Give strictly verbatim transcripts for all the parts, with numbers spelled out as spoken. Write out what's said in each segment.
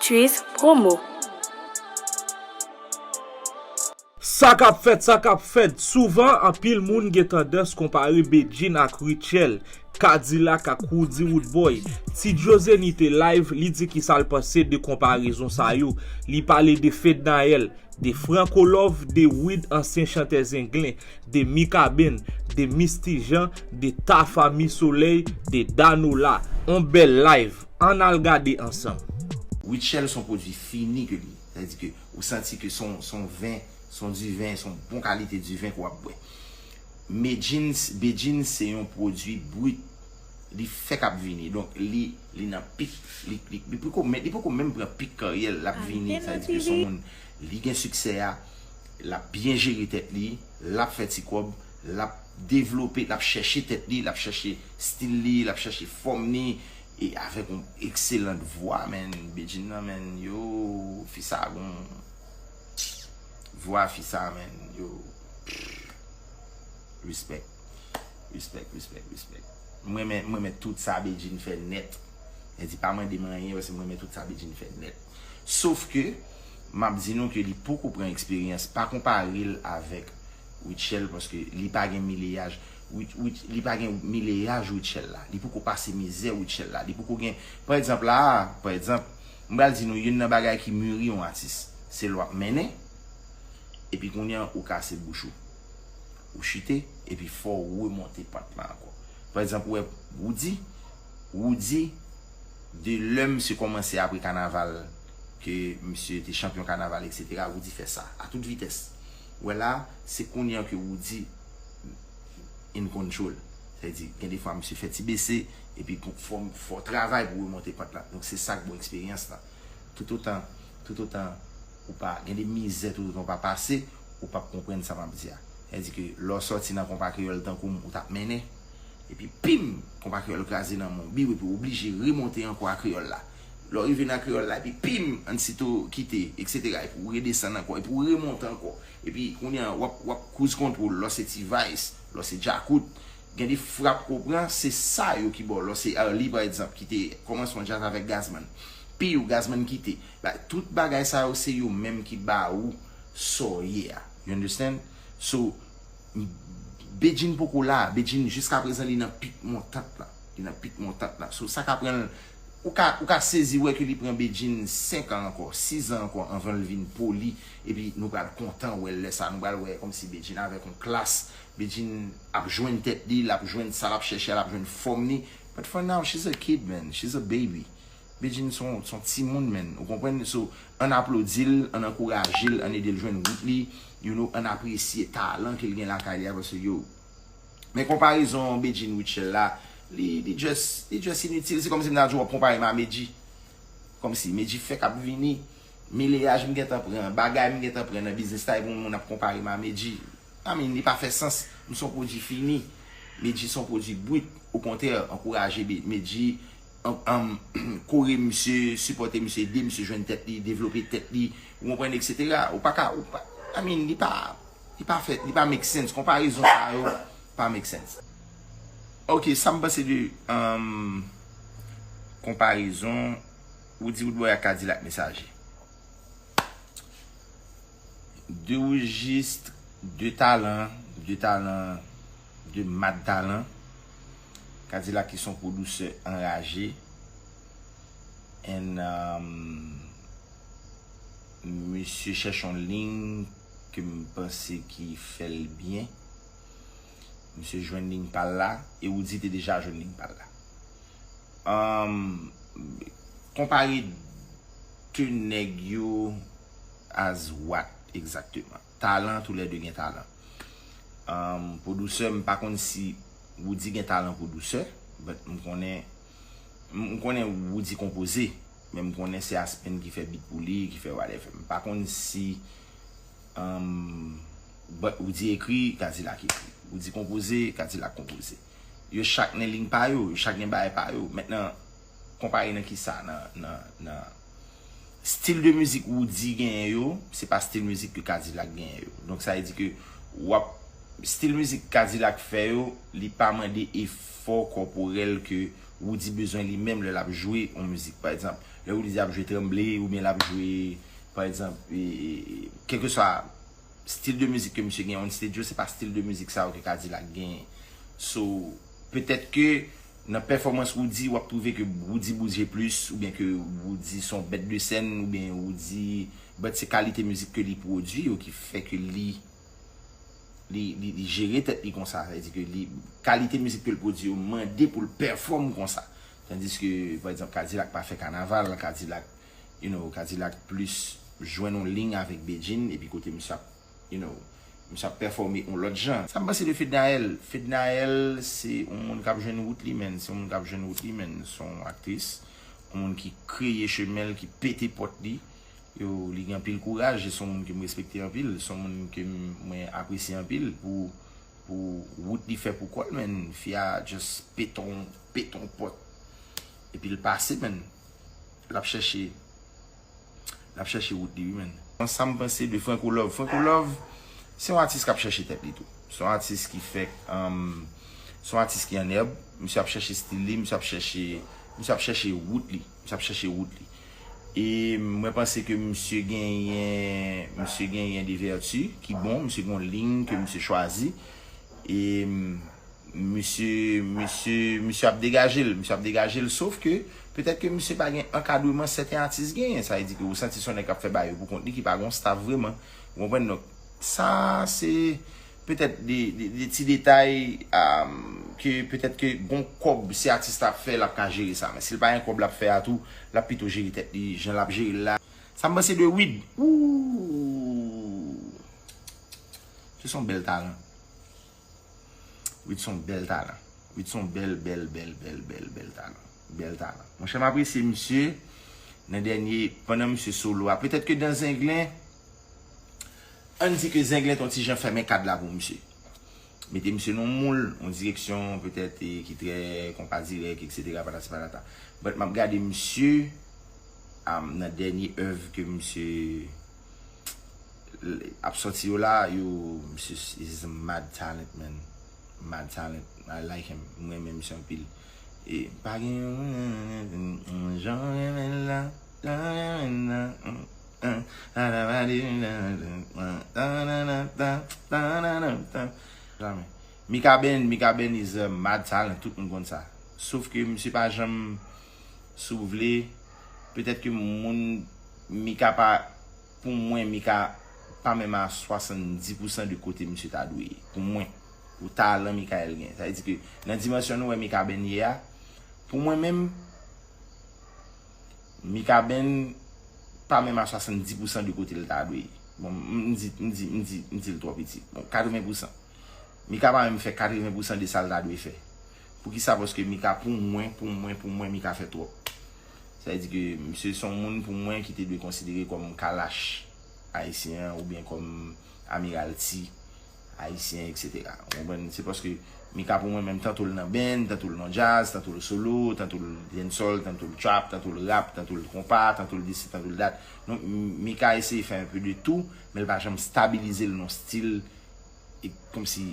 Juice Promo. Sa k ap fèt, sa k ap fèt. Souvan, anpil moun gen tandans konpare Bedjine ak Rutshelle, K-Dilak ak Roody Roodboy. Ti Joe Zenny te live, li di kisa l panse de konparezon sa yo. Li pale de Fednaelle, de Franco Love, de Wid, ansyen chantè Zenglen, de Mikaben, de Misty Jean, de Tafa Mi Solèy, de Danola. On bèl live. Ann al gade ansanm. Rutshelle se yon pwodui fini ke li. Sa vle di ke ou santi ke se yon, se yon ven, se yon diven, se yon bon kalite diven ke w ap bwè. Medjine, Bedjine se yon pwodui brit. Li fèk ap vini. Donk, li, li nan pik, li, li, li poko menm, li poko menm pran pik karyè l, l ap vini. Sa vle di ke se yon moun, li gen siksè a, l ap byen jere tèt li, l ap fè ti kòb, l ap devlope, l ap chèche tèt li, l ap chèche stil li, l ap chèche fòm li, e avèk yon ekselant vwa, man. Bedjine nan, man, yo, fi sa gon vwa fi sa, man, yo, respect, respect, respect, respect. Mwen renmen, mwen renmen tout sa Bedjine fè nèt. Mwen di pa mande m anyen, paske mwen renmen tout sa Bedjine fè nèt. Sof ke, m ap di nou ke li poko pran eksperyans, pa konpare l avèk Rutshelle, paske li pa gen mileyaj, Rut-, Rut-, li pa gen mileyaj Rutshelle la. Li poko pase mizè Rutshelle la. Li poko gen, pa egzanp la, pa egzanp, m pral di nou youn nan bagay ki miri yon atis, se lè w ap mennen, epi kounye a ou kase bouch ou. Ou chite, epi fò w remonte pant lan ankò. Pa egzanp, ou wè Roody, Roody, de lè misye kòmanse apre kanaval, ke misye te chanpyon kanaval, etsetera, Roody fè sa, a tout vitès. Ou wè la, se kounye a ke Roody in control. Sa vle di, gen de fwa misye fè ti bese, epi pou fò, fò travay pou remonte pant lan. Donk se sa k bon eksperyans lan. Toutotan, toutotan ou pa, gen de mizè toutotan ou pa pase, ou p ap konprann sa m ap di a. Sa vle di ke lè w sòti nan konpa kreyòl tankou m, ou t ap mennen, epi pim, konpa kreyòl kraze nan men w, biw, epi w oblije remonte ankò a kreyòl la. Lè w rive nan kreyòl la, epi pim, ansito kite, etsetera, epi w redesann ankò, epi w remonte ankò. Epi kounye a, w ap, w ap cruise control, lè w se T-Vice, lè w se Djakout, gen de frap ke w pran, se sa yo ki ba w. Lè w se Arly, pa egzanp, ki te kòmanse yon djaz avèk Gazman. Piw, Gazman kite. Ba, tout bagay sa yo, se yo menm ki ba ou sa w ye a. You understand? So, Bedjine poko la. Bedjine, jiskaprezan, li nan pik montant la. Li nan pik montant la. So, sa ka pran l, ou ka, ou ka sezi wè ke li pran Bedjine senk an ankò, sis an ankò, anvan l vin poli. Epi nou pral kontan wè l lè sa. Nou pral wè kòmsi Bedjine avèk yon klas. Bedjine ap jwenn tèt li, l ap jwenn sa l ap chèche a, l ap jwenn fòm li. But for now, she's a kid, man. She's a baby. Bedjine se yon, se yon timoun, man. Ou konprann? So, ann aplodi l, ann ankouraje l, ann ede l jwenn wout li. You know, ann apresye talan ke l gen lakay li a, paske yo. Men konparezon Bedjine Rutshelle la, li, li just, li just initil. Se kòmsi m ta di w ap konpare m a Medjy. Kòmsi, Medjy fèk ap vini. Mileyaj m gentan pran, bagay m gentan pran nan biznis la, epi yon moun ap konpare m a Medjy. I mean, li pa fè sans. M se yon pwodui fini. Medjy se yon pwodui brit. Okontrè, ankouraje Be-, Medjy, an, an, kore misye, sipòte misye, ede misye jwenn tèt li, devlope tèt li, ou konprann, etsetera. Ou pa ka, ou pa, I mean, li pa, li pa fè, li pa make sense. Konparezon sa yo pa make sense. Ok, sa m panse de, um, konparezon Roody Roodboy ak Kadilak Mesaje. De rejis, de talan, de talan, de mad talan. Kadilak ki se yon pwodisè anraje. And, um, misye chèche yon liy ke m panse ki fè l byen. Misye jwenn liy pa l la, e Roody te deja jwenn liy pa l la. Um, konpare de nèg yo as what egzakteman? Talan, toulède gen talan. Um, pwodisè, m pa konn si Roody gen talan pwodisè, but m konnen, m, m konnen Roody konpoze, men m konnen se Aspen ki fè beat pou li, ki fè whatever. M pa konn si, um, but Roody ekri, Kadilak ekri. Roody konpoze, Kadilak konpoze. Yo chak nan liy pa yo, yo chak gen bagay pa yo. Mentnan, konpare nan kisa? Nan, nan, nan stil de mizik Roody genyen yo, se pa stil mizik ke Kadilak genyen yo. Donk, sa vle di ke w ap, stil mizik Kadilak fè yo, li pa mande efò kòporèl ke Roody bezwen li menm lè l ap jwe yon mizik. Pa egzanp, lè Roody ap jwe tranble, oubyen l ap jwe, pa egzanp, e, e, kèlkeswa stil de mizik ke misye gen on stage yo, se pa stil de mizik sa yo ke Kadilak genyen. So, petèt ke nan pèfòmans Roody, w ap twouve ke Roody bouje plis, oubyen ke Roody se yon bèt de sèn, oubyen Roody, but se kalite mizik ke li pwodui yo ki fè ke li, li, li, li jere tèt li konsa. Sa vle di ke li, kalite mizik ke l pwodui yo mande pou l pèfòm konsa. Tandiske, pa egzanp, Kadilak pa fè kanaval, Kadilak, you know, Kadilak plis jwenn yon liy avèk Bedjine, epi kote misye ap, you know, misye ap pèfòme yon lòt jan. Sa m panse de Fednaelle? Fednaelle se yon moun k ap jwenn wout li, menn. Se yon moun k ap jwenn wout li, menn. Se yon aktris, yon moun ki kreye chemen l, ki pete pòt li. Yo, li gen anpil kouraj, e se yon moun ke m respekte anpil, se yon moun ke m, mwen apresye anpil pou, pou wout li fè pou kò l, menn. Fi a just pete yon, pete yon pòt. Epi l pase, menn. L ap chèche, l ap chèche wout li, wi, menn. Sa m panse de Franco Love. Franco Love, se yon atis k ap chèche tèt li tou. Se yon atis ki fèk, um, se yon atis ki annèb. Misye ap chèche stil li, misye ap chèche, misye ap chèche wout li. Misye ap chèche wout li. E mwen panse ke misye genyen, misye genyen de vèti ki bon, misye gen yon liy ke misye chwazi. E, mm, misye, misye, misye ap degaje l, misye ap degaje l, sof ke petèt ke misye pa gen ankadreman sèten atis genyen. Sa vle di ke ou santi se yon nèg k ap fè bagay yo pou kont li, ki pa gen yon staff vrèman. Ou konprann? Donk, sa se petèt de, de, de ti detay, um, ke petèt ke gon kòb si atis la ap fè, l ap ka jere sa. Men si l pa gen kòb l ap fè a tou, l ap pito jere tèt li, jan l ap jere l la. Sa m panse de Wid. Ooh. Se son bèl talan. Wid son bèl talan. Wid son bèl, bèl, bèl, bèl, bèl, bèl talan. Bèl talan. Monchè, m apresye misye nan dènye, pandan misye solo a. Petèt ke dan Zenglen, ann di ke Zenglen t on ti jan fèmen kad la pou misye. Mete misye nan moul, yon direksyon petèt, e, ki trè konpa dirèk, etsetera, patati patata. But m ap gade misye, am, nan dènye èv ke misye l-, ap sòti yo la, yo, misye is a mad talent, man. Mad talent. I like him. M renmen misye anpil. E pa gen yon jan renmen la, jan renmen la. Jamè. Mikaben, Mikaben is a mad talent, tout moun konn sa. Sof ke misye pa janm, si w vle, petèt ke moun Mika pa, pou mwen, Mika pa menm a swasanndis pousan de kote misye ta dwe ye. Pou mwen, pou talan Mikaben gen. Sa vle di ke nan dimansyon nou wè Mikaben ye a, pou mwen menm, Mikaben pa menm a swasanndis pousan de kote l ta dwe ye. Bon, m di, m di, m di, m di l twò piti. Bon, katreven pousan. Mika pa menm fè katreven pousan de sa l ta dwe fè. Poukisa? Paske Mika, pou mwen, pou mwen, pou mwen, Mika fè twòp. Sa vle di ke misye se yon moun, pou mwen, ki te dwe konsidere kòm Kalash ayisyen an, oubyen kòm Amiralty ayisyen, etsetera. Ou konprann? Se paske Mika pou mwen menm, tanto l nan band, tanto l nan djaz, tanto l solo, tanto l dancehall, tanto l trap, tanto l rap, tanto l konpa, tanto l disi, tanto l dat. Donk, M-, Mika eseye fè un peu de tout, men l pa janm stabilize l nan stil, e kòmsi,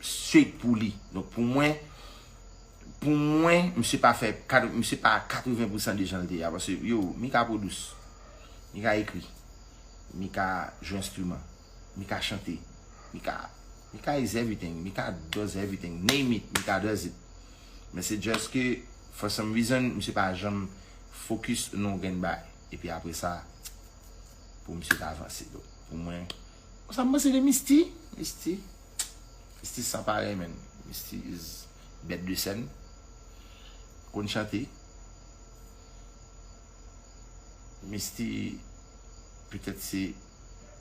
straight pou li. Donk, pou mwen, pou mwen, misye pa fè kat-, misye pa katreven pousan de jan l te ye a. Paske, yo, Mika pwodis, Mika ekri, Mika jwe enstriman, Mika chante, Mika, Mika is everything, Mika does everything, name it, Mika does it. Men se just ke, for some reason, misye pa janm focus nan yon grenn bagay. Epi apre sa, pou misye ta avanse. Donk, pou mwen, sa m panse de Misty, Misty, Misty san parèy, man. Misty is bèt de sèn. Konn chante. Misty, petèt se,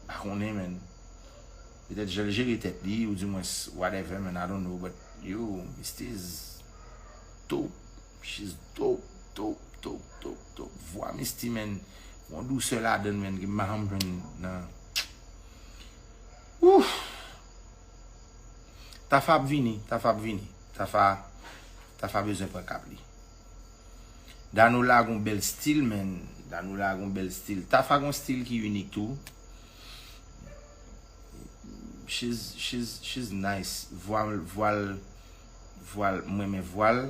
pa konnen, man. Petèt jan l jere tèt li, ou dimwens, whatever, man, I don't know, but yo, Misty is dope. She's dope, dope, dope, dope, dope. Vwa Misty, man, yon dousè ladan l, man, ke m pa janm jwenn nan. Ouf! Tafa ap vini, Tafa ap vini. Tafa, Tafa bezwen pran kap li. Danola gon bèl stil, man. Danola gon bèl stil. Tafa gon stil ki inik tou. She's, she's, she's nice. Vwa l, vwa l, vwa l, mwen renmen vwa l.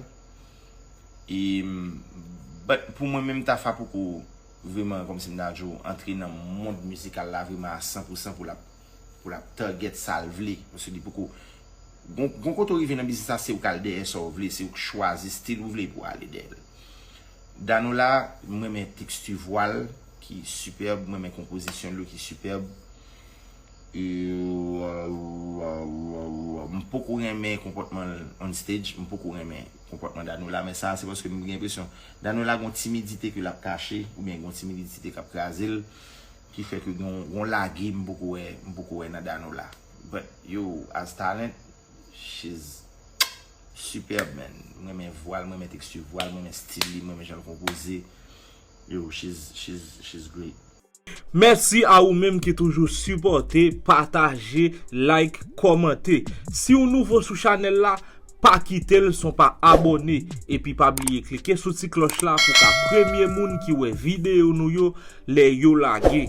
E, but pou mwen menm, Tafa poko vreman, kòmsi m ta di w, antre nan mond mizikal la vreman a san pou san pou l ap, pou l ap target sa l vle. Paske li poko, gon, gon kote w rive nan biznis la, se ou k al dèyè sa w vle, se ou k chwazi stil ou vle pou w ale dèyè l. Danola, mwen renmen teksti vwa l ki sipèb, mwen renmen konpozisyon l yo ki sipèb. E, m poko renmen konpòtman l on stage, m poko renmen konpòtman Danola, men sa se paske m gen enpresyon Danola gon timidite ke l ap kache, oubyen gon timidite k ap kraze l, ki fè ke gon, gon lage m poko wè, m poko wè nan Danola. But yo, as talent, she's superb, man. M renmen vwa l, m renmen teksti vwa l, m renmen stil li, m renmen jan l konpoze. Yo, she's, she's, she's great. Mèsi a ou menm ki toujou sipòte, pataje, like, kòmante. Si w nouvo sou chanèl la, pa kite l san w pa abòne. Epi pa bliye klike sou ti klòch la pou w ka premye moun ki wè videyo nou yo lè yo lage.